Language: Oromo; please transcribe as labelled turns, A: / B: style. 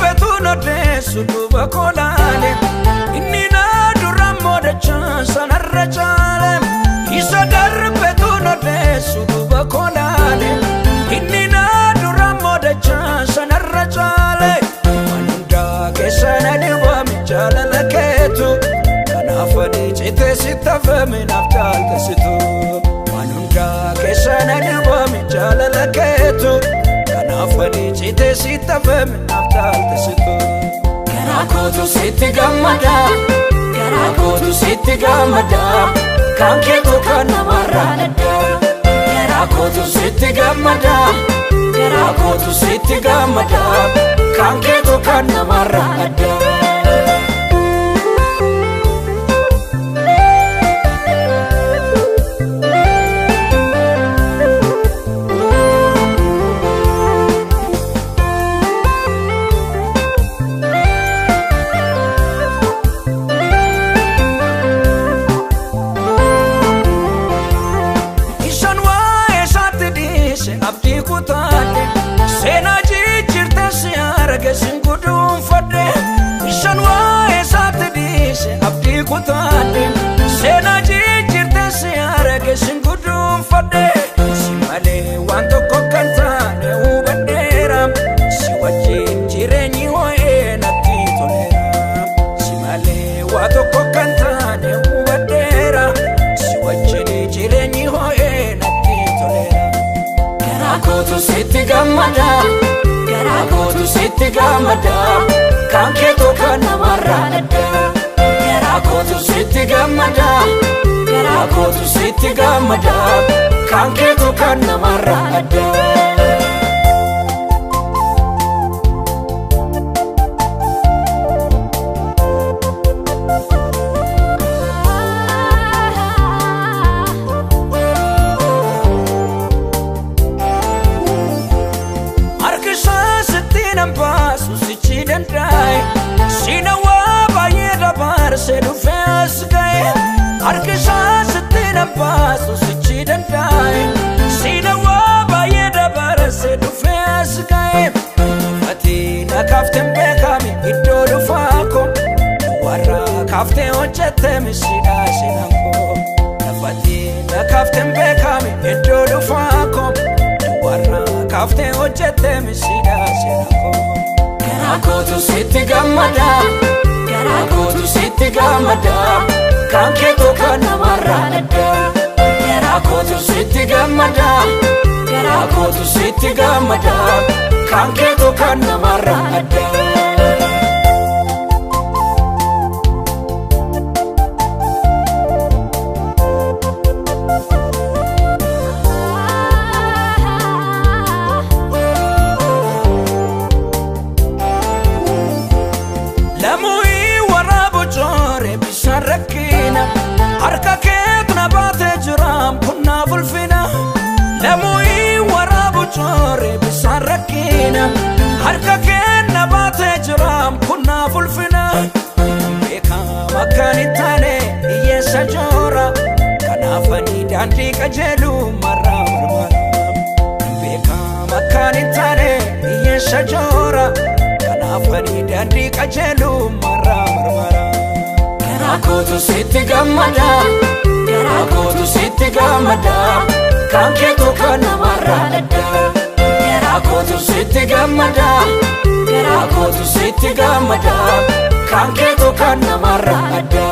A: darbetu nodeessu duuba kolaale inni na dura moodachaa sanarra caale isa darbetu nodeessu duuba kolaale inni na dura moodachaa sanarra caale waan hundaa keessa na dibame jaalala keetu kanaaf ani citee sitti hafame naaf caaltesitu waan hundaa keessa na dibame jaalala keetu kanaaf ani citee sitti hafame naaf caaltesitu. Garaa kootu sitti gammada, garaa kootu sitti gammada, kan keetu kan namarraa adda. Garaa kootu sitti gammada, garaa kootu sitti gammada, kan keetu kan namarraa adda. Isaan waa'ee isaatti dhiise abdii kutaadhe seenaa jijjiirte si arge sin guduunfadhe. Isaan waa'ee isaatti dhiise abdii kutaadhe seenaa jijjiirte si arge sin guduunfadhe. Si malee waan tokko kan taane hubadheera si wajjin jireenyi ho'ee natti toleera. Si malee waa tokko kan taane hubadheera si wajjin jireenyi ho'ee natti toleera. Garaa kootu sitti gammada, garaa kootu sitti gammada, kan keetu kan namarraa adda. Garaa kootu sitti gammada, garaa kootu sitti gammada, kan keetu kan namarraa adda. Harki isaa sitti nan baasu sichi danda'e siina waa baay'ee dabarsee dhufee as ga'e. Harki isaa sitti nan baasu sichi danda'e siina waa baay'ee dabarsee dhufee as ga'e. Ati na kaafteen beekame iddoo dhufaa koo warra kaaftee hojjette misiidhaa seenaan koo. Lafati na kaafteen beekame iddoo dhufaa koo warra kaaftee hojjette misiidhaa seenaan koo. Garaa kootu sitti gammada, garaa kootu sitti gammada, kan keetu kan namarraa adda. Garaa kootu sitti gammada, garaa kootu sitti gammada, kan keetu kan namarraa adda. Lamu'ii waraabu coore bishaan rakkina harka keetu na baatee jiraam kun naaf ulfina. Lamu'ii waraabu coore bishaan rakkina harka kee na baatee jiraam kun naaf ulfina. Beekama akkaan hin taane hiyyeessa joora kanaaf ani daandii qajeelu marraa marmara. Beekama akkaan hin taane hiyyeessa joora kanaaf ani daandii qajeelu marraa marmara. Garaa kootu sitti gammada, garaa kootu sitti gammada, kan keetu kan namarraa adda. Garaa kootu sitti gammada, garaa kootu sitti gammada, kan keetu kan namarraa adda.